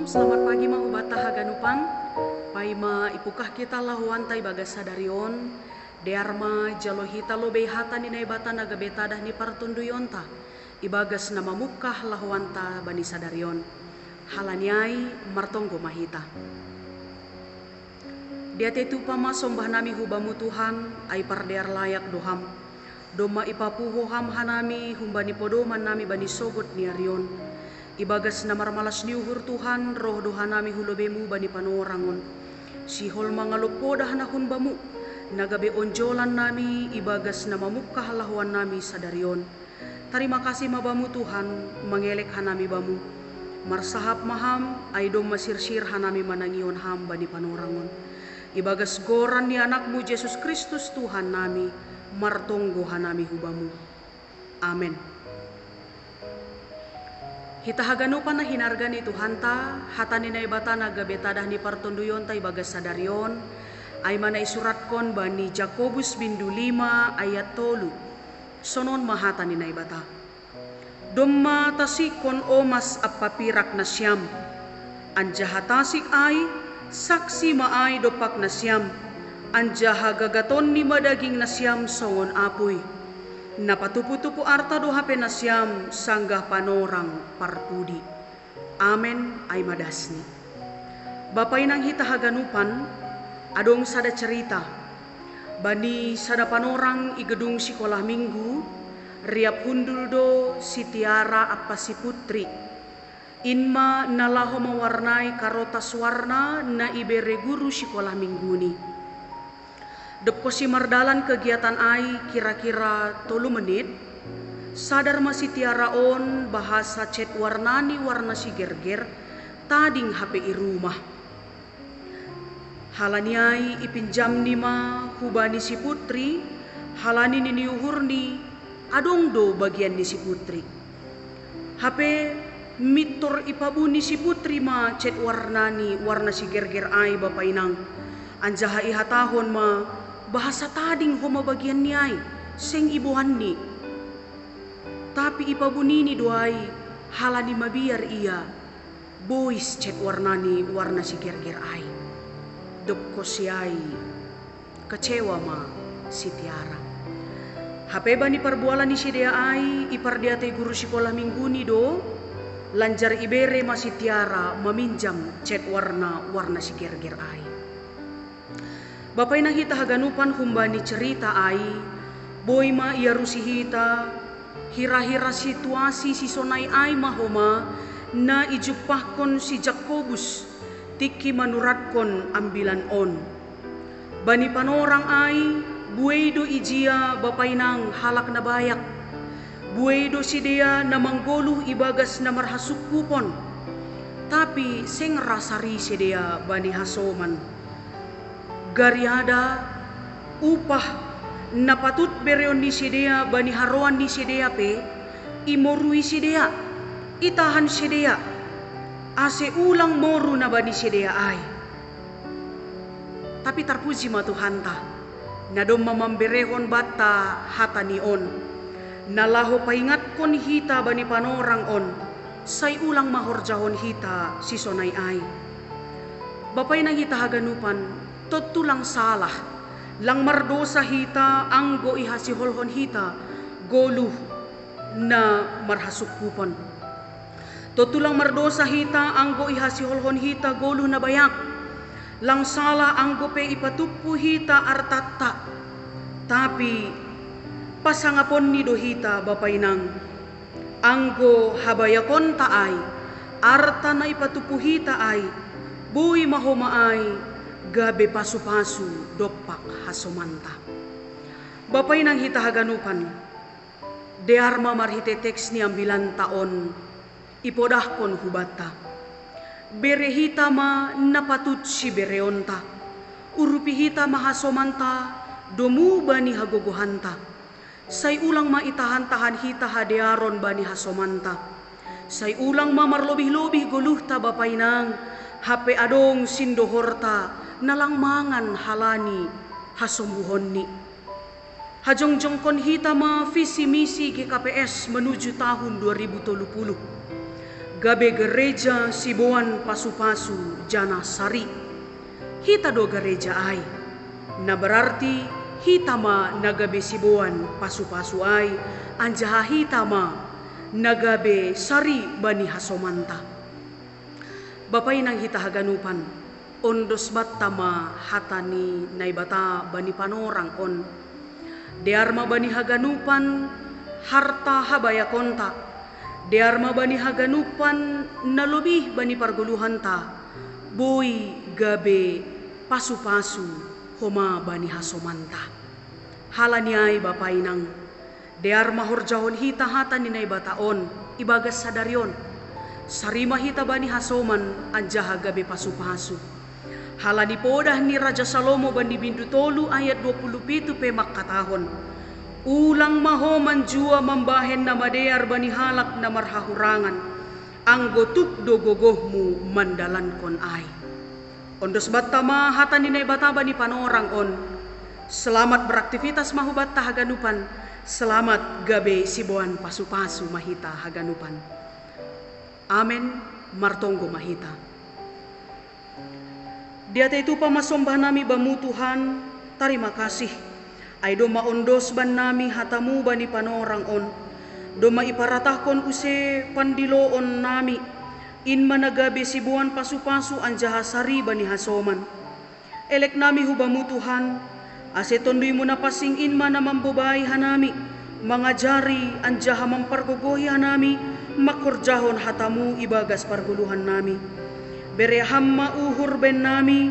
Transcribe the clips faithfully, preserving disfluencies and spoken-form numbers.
Selamat pagi ma hubata haganupan. Paima ipukah kita lahuanta ibagas sadari on, dear ma jalo hita lobei hata ni Naibata na gabe tadah ni partonduyonta ibagas na mamukah lahuanta bani sadari on. Halani ai martonggo ma hita. Diatei tupa ma sombahnami hubamu Tuhan, ai pardear layak do Ham. Domma ipapuho Ham hanami humbani podoman nami bani sogot ni ari on. Ibagas na marmalas ni uhur Tuhan, roh do hanami hu lobeimu bani panorang on. Sihol mangalop podah na hun Bamu, na gabe onjolan nami ibagas na mamukah lahoan nami sadari on. Tarima kasih ma Bamu Tuhan, mangelek hanami Bamu. Marsahap ma Ham, ai domma sirsir hanami manangihon Ham bani panorang on. Ibagas goran ni Anakmu Jesus Kristus Tuhan nami, martonggo hanami hu Bamu. Amen. Hita haganupan na hinarga ni Tuhanta, hata ni Naibata na gabe tadah ni partonduyonta ibagas sadari on, ai ma na isuratkon bani Jakobus bindu lima ayat tolu. Sonon ma hata ni Naibata. Domma tasikon omas ampa pirak nasiam. Anjaha tasik ai, saksi ma ai dompak nasiam. Anjaha gagatonni ma daging nasiam songon apui. Na patupu-tupu arta do hape nasiam sanggah panorang parpudi. Amen, ai ma dasni. Bapa inang hita haganupan, adong sada cerita. Bani sada panorang i gedung sikolah minggu, riap hundul do si Tiara ampa si Putri. In ma na laho mawarnai karotas warna na ibere guru sikolah mingguni. Dob konsi mardalan kegiatan ai kira-kira tolu menit, sadar ma si Tiara on bahasa cet warnani warna sigerger tading hape i rumah. Halani ai ipinjamni ma hubani si Putri, halani nini uhurni adong do bagian ni si Putri. Hape mintor ipabuni si Putri ma cet warnani warna sigerger ai bapa inang. Anjaha ihatahon ma bahasa tading homa bagianni ai, seng iboanni. Tapi ipabunini do ai halani mabiar ia bois cet warnani warna sigerger ai. Dob konsi ai kecewa ma si Tiara. Hape bani parbualan ni sidea ai ipardiatei guru sikolah mingguni do, lanjar ibere ma si Tiara maminjam cet warna warna sigerger ai. Bapa inang hita haganupan humbani cerita ai, boi ma iarusi hita hira-hira situasi sisonai ai ma homa na ijumpahkon si Jakobus tingki manuratkon ambilan on. Bani panorang ai, buei do ijia bapa inang halak na bayak. Buei do sidea na manggoluh ibagas na marhasungkupon. Tapi seng ra sari sidea bani hasoman. Gariada, upah na patut bereon ni sidea bani haroan ni sidea pe imorui sidea, itahan sidea, ase ulang moru na bani sidea ai. Tapi tarpuji ma Tuhanta, na domma mamberehon banta hata ni on, na laho paingatkon hita bani panorang on, sai ulang ma horjahon hita sisonai ai. Bapa inang hita haganupan, tontu lang salah, lang mardosa hita anggo ihasiholhon hita goluh na marhasungkupon. Tontu lang mardosa hita anggo ihasiholhon hita goluh na bayak. Lang salah anggo pe ipatumpu hita artanta. Tapi pasangaponni do hita bapa inang. Anggo habayakonta ai, arta na ipatumpu hita ai, boi ma homa ai gabe pasu-pasu dompak hasomanta. Bapa inang hita haganupan, dear ma marhitei teks ni ambilanta on ipodahkon hubanta. Bere hita ma na patut sibereonta. Urupi hita ma hasomanta domu bani hagogohanta. Sai ulang ma itahan-tahan hita hadearon bani hasomanta. Sai ulang ma marlobih-lobih goluhta bapa inang, hape adong sindohorta na lang mangan halani hasombuhonni. Hajongjongkon hita ma visi misi G K P S menuju tahun dua ribu tolu puluh. Gabe gereja siboan pasu-pasu janah sari. Hita do gereja ai. Na berarti hita ma na gabe siboan pasu-pasu ai, anjaha hita ma na gabe sari bani hasomanta. Bapa inang hita haganupan, ondos banta ma hata ni Naibata bani panorang on. Dear ma bani haganupan harta habayakonta. Dear ma bani haganupan na lobih bani pargoluhanta, boi gabe pasu-pasu homa bani hasomanta. Halani ai bapa inang, dear ma horjahon hita hata ni Naibata on ibagas sadari on. Sari ma hita bani hasoman anjaha gabe pasu-pasu. Halani podah ni Raja Salomo bani bindu tolu ayat dua puluh pitu pe mangkatahon: Ulang ma ho manjua mambahen na madear bani halak na marhahurangan, anggo tuk do gogohmu mandalankon ai. Ondos banta ma hata ni Naibata bani panorang on. Selamat beraktivitas ma hubanta haganupan. Selamat gabe siboan pasu-pasu ma hita haganupan. Amen. Martonggo ma hita. Di atei tupa ma sombah nami Bamu Tuhan, tarima kasih. Ai domma ondos bannami hatamu bani panorang on, domma iparatahkon use pandiloon nami, in ma na gabe siboan pasu-pasu anjaha sari bani hasoman. Elek nami hu Bamu Tuhan, ase Tonduimu na pansing in ma na mambobai hanami, mangajari anjaha mampargogohi hanami mangkorjahon hatamu ibagas pargoluhan nami. Bere Ham ma uhur bennami,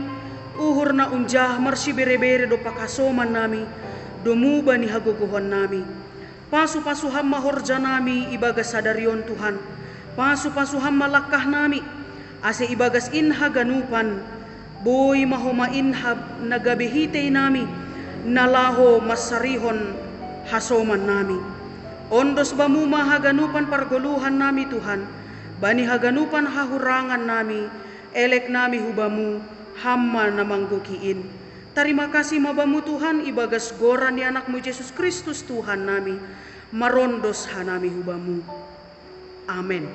uhur na unjah marsibere-bere dompak hasoman nami, domu bani hagogohon nami. Pasu-pasu Ham ma horja nami ibagas sadari on Tuhan. Pasu-pasu Ham ma langkah nami, ase ibagas in haganupan, boi ma homa in hab na gabe hitei nami, na laho mansarihon hasoman nami. Ondos Bamu ma haganupan pargoluhan nami Tuhan, bani haganupan hahurangan nami, elek nami hu Bamu, Ham ma na manggoki in. Tarima kasih ma Bamu Tuhan ibagas goran ni AnakMu Jesus Kristus Tuhan nami, marondos hanami hu Bamu. Amen.